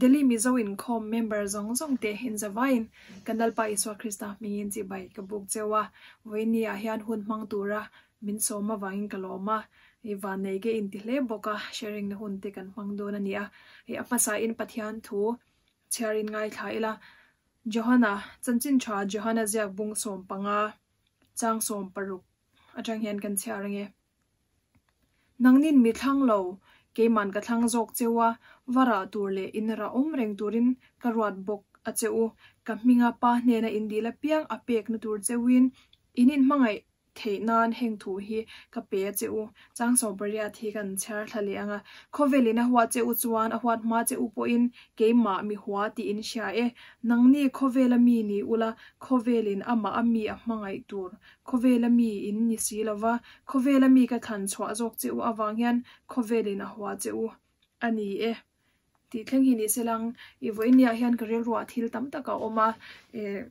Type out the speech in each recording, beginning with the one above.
Delhi Mizo Inkhawm member zawng zawng te inzavaiin kan Lalpa Isua Krista hmingin chibai ka buk cheu a, vawiini ah hian hun hmang tura min sawm avangin ka lawm a, i vannei ke inti hle bawk a, sharing na hun te kan hmang dawn a ni a, hei a hmasain Pathian thu chhiarin ngaithla ila, Johana, Chanchin Tha Johana ziak bung 15, chang 60 atang hian kan chhiar ange. Nangnin mi thlang lo, keiman ka thlang zawk cheu a, va rah tur leh in rah awm reng turin ka ruat bawk a che u. Ka hminga pa hnena in dil apiang a pekna tur cheuin in inhmangaih theih nan heng thu hi ka pe a che u. Chang 80 hi kan chhiar thla leh ang a. Khawvelin a huat che u chuan a huat hma che u pawhin keimah mi hua tih in hria e. Nangni khawvela mi ni ula, khawvelin amah a mi a hmangaih tur Khawvela mi in ni si lo va, khawvela mi ka thlan chhuah zawk che u avang hian khawvelin a hua che u a ni e tih thleng hi ni se lang. I vawinia hian ka rilruah thil tam tak a awm a, eh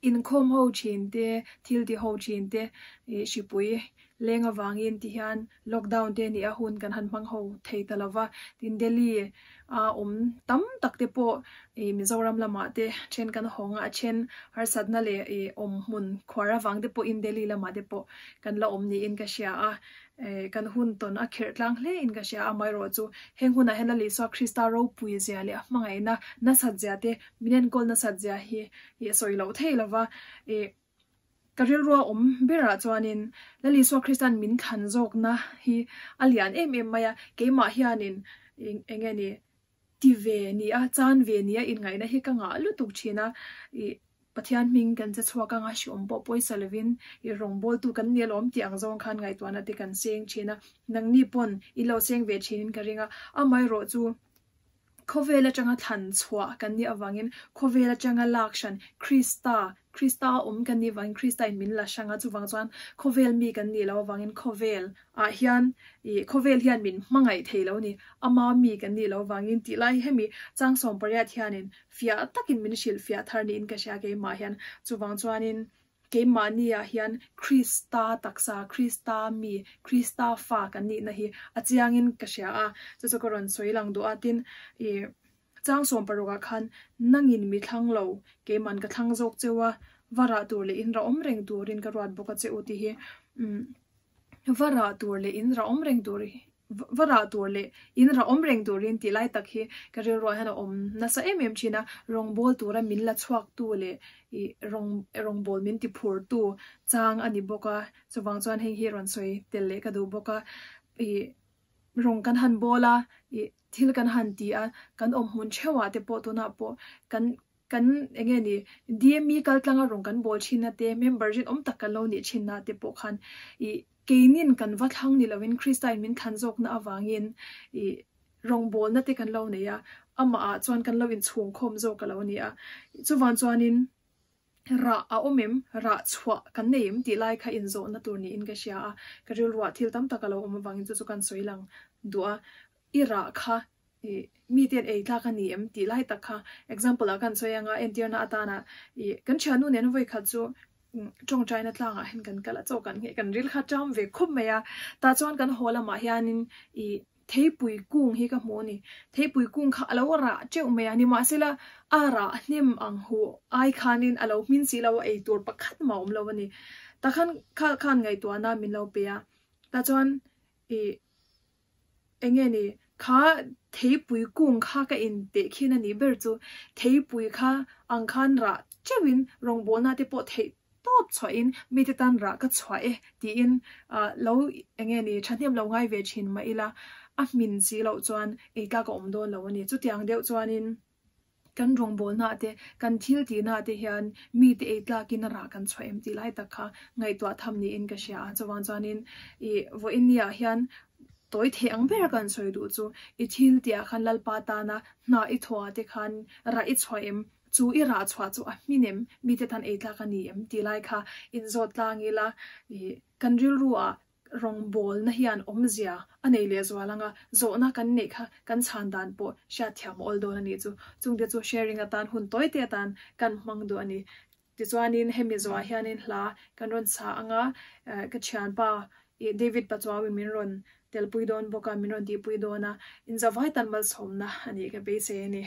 inkhawm ho thin te, thil ti ho thin te, ih hripui leng avangin ti hian Lockdown te nia hun kan han hmang ho thei ta lova, tin Delhi a awm tam tak te pawh ih Mizoram lamah te then kan hawng a, a then harsatna leh ih awm hmun khuar avang te pawhin Delhi lamah te pawh kan la awm niin ka hria a, eh kan hun tawn a kherh tlang hle in ka hria a, amaherawh chu heng hunah hian Lal Isua Krista ropui zia leh a hmangaihna nasat zia te min enkawl nasat zia hi ih sawi loh thei lova ih Ka rilrua awm berah chuanin Lal Isua Krista'n min thlan zawkna hi a lian em em mai a, keimah hianin eng nge ni ti ve ni a, chan ve ni a inngaihna hi ka ngah lutuk thin a, ih Pathian hming kan che chhuak anga hriawm pawh pawisa lovin ih rawngbawltu kan ni alawm tih ang zawng khan ngaihtuahna te kan seng thin a, nangni pawn in lo seng ve thinin ka ring a, amaherawh chu Khawvel atanga thlan chhuah kan nih avangin khawvel atanga lak hran Krista, Krista a awm kan nih avangin Krista in min la hrang a, chuvang chuan khawvel mi kan nih loh avangin khawvel ah hian ih khawvel hian min hmangaih thei lo ni, ama mi kan nih loh avangin tih lai hemi chang 80 hianin fiah takin min hrilh fiah thar niin ka hria keimah hian, chuvang chuanin Keimahniah hian Krista taksa, Krista mi, Krista fa kan nihna hi a chiangin ka hria a, chu chu ka rawn sawi lang duh a. Tin, ih chang 60 ah khan nangin mi thlang lo, keiman ka thlang zawk cheu a, va rah tur leh in rah awm reng turin ka ruat bawk a che u tih hi, umm va rah tur leh in rah awm reng tur hi Va rah tur leh in rah awm reng turin tih lai tak hi ka rilruah hian a awm nasa em em thin a, rawngbâwl tura min la chhuaktu leh ih rawng rawngbâwl min ti phurtu chang a ni bawk a, chuvang chuan heng hi rawn sawi tel leh ka duh bawk a, ih rawng kan han bâwl a, ih thil kan han ti a, kan awm hmun theuhah te pawh tunah pawh kan kan eng nge ni DME kal tlanga rawng kan bâwl thin na te member rinawm tak kan lo nih thin na te pawh khan ih Keinin kan va thlang ni loin Kristain min thlan zawkna avangin ih rawngbawlna te kan lo nei a, amahah chuan kan lo inchhungkhawm zawk a lo ni a. Chuvang chuanin rah a awm em, rah chhuah kan nei em tih lai kha inzawhna tur niin ka hria a, ka rilruah thil tam tak a lo awm avangin chu chu kan sawi lang duh a. I rah kha ih mite an ei tlak a ni em tih lai tak kha example ah kan sawi anga entirna atana ih kan thiannu nen vawi khat chu tawngtaina tlangah hian kan kal a chaw kan ngheh kan ril kha ṭam ve khup mai a tah chuan kan haw lamah hianin ih theipui kung hi ka hmu a ni theipui kung kha a lo rah teuh mai a nimahsela a rah hnem ang huh ai khanin a lo hmin si lo a ei tur pakhat mah a awm lo a ni tah khan kha khan ngaihtuahna min lo pe a tah chuan ih. Eng nge ni, kha theipui kung kha ka in teh khin a nih ber chu, theipui kha ang khan rah teuhin rawngbawlna te pawh theih tawp chhuahin mite tan rah ka chhuah e tiin lo eng nge ni thahnem lo ngai ve thin mah ila a hmin si loh chuan ei tlak a awm dawn lo a ni. Chutiang deuh chuanin. Kan rawngbawlnaah te, kan thil tihnaah te hian mite ei tlakin a rah kan chhuah em tih lai tak kha ngaihtuah tham niin ka hria a. Chuvang chuanin ih vawiin niah hian tawi theih ang ber kan sawi duh chu i thil tihah khan Lalpa tana hna i thawhah te khan rah i chhuah em, chu i rah chhuah chu a hmin em, mite tan ei tlak a ni em tih lai kha inzawt tlang ila ih kan rilruah Rawngbawlna hian awmzia a nei leh zual ang a, zawhna kan neih kha kan chhan dan pawh hriatthiam a awl dawn a nih chu. Chungte chu sharing atan hun tawi te atan kan hmang duh a ni. Tichuanin hemi zawhah hianin hla kan rawn sa ang a, ka thianpa Ih David Pachuau in min rawn telpui dawn bawk a, min rawn tihpui dawn a, inzavai tan malsawmna a nih ka beisei a ni.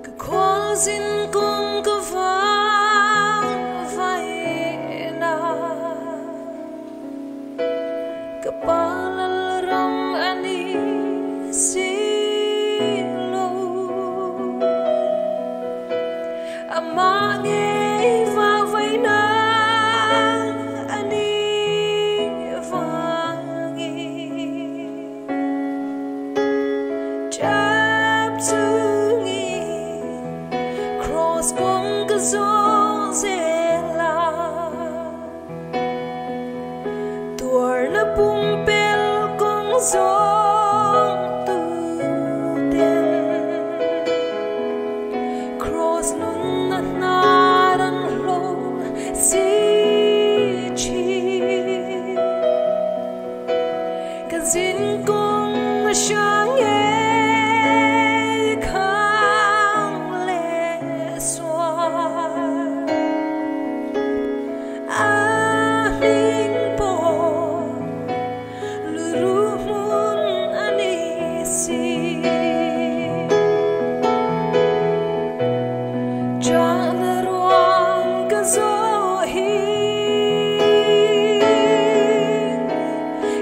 Ka khualzin kawng ka vang vaina, Ka pa lalram a ni si lo. Amah ngei vahvaina a ni vangin. Tap chungin Cross kawng ka zawng zel a. Tuarna pumpel kawng zawng tu ten Cross nunna hnar an hlawh si thin. Ka zin kawng a hrang e khang leh sual. A hming pawh luru hmun a ni si. Chahna ruang ka zawh hi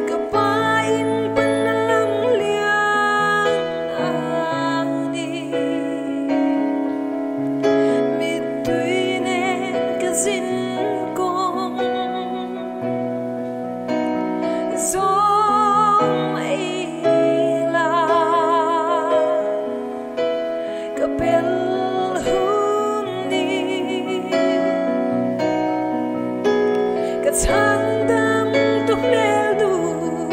ka pa in pan a lam lian a ni. Mittui nen ka zin kawng zawm ila ka pel hun ni. Ka chhandam tu hmel duh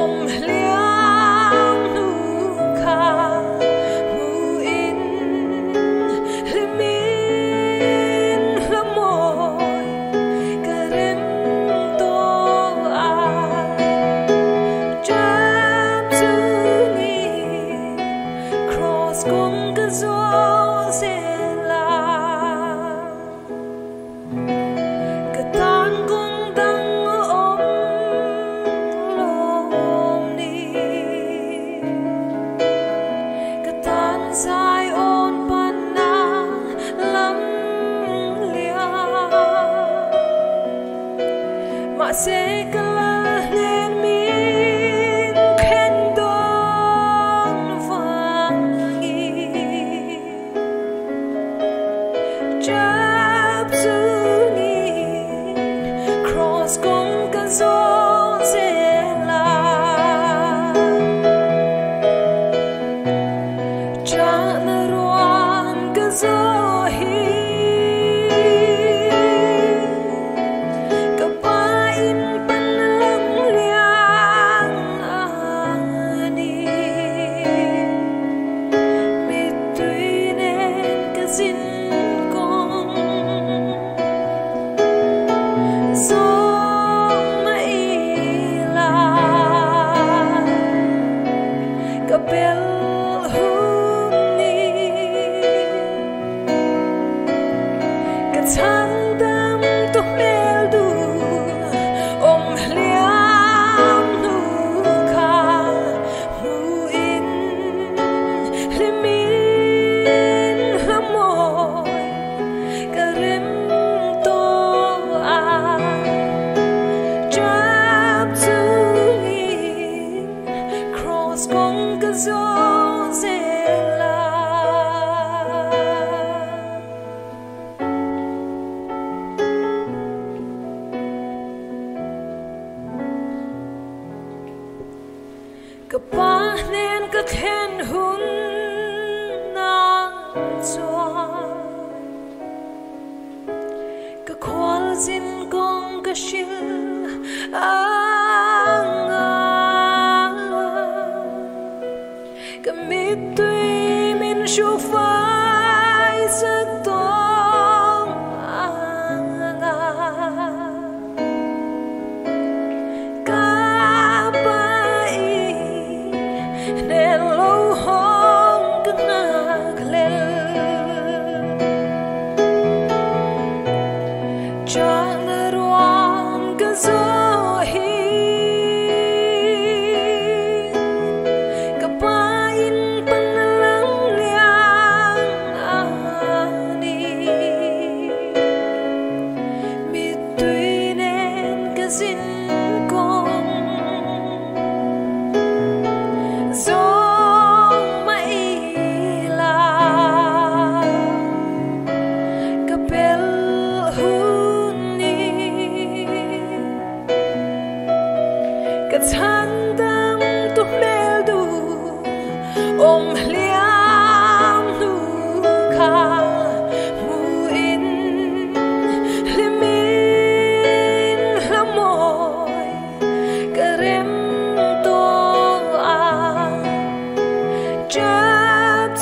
awm hliam hnu kha hmu in hlimin hlamawi ka rem tawh a. Tap chungin Cross kawng ka zawh zel a. Ka tan kawng dang a awm lawm ni. Ka tan zai awn panna lam lian. Mahse ka lal hnen min khen dawn vangin. Tap chungin Cross kawng ka zawh zel a. Chahna ruang ka zawh hi ka pa in pan lam lian a ni. Mittui nen ka zin kawng zawm ila ka pel hun ni. Ka chhandam tu hmel duh awm hliam hnu kha hmu in hlimin hlamawi ka rem tawh a. Tap chungin Cross kawng ka zawh zel a. Ka pa hnen ka thlen hun a chuan ka khualzin kawng ka hrilh ang a. Ka mittui min hrufai sak tawng ang a. Ka pa in hnen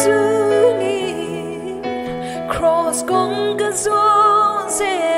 Chungin Cross kong ka zo zel.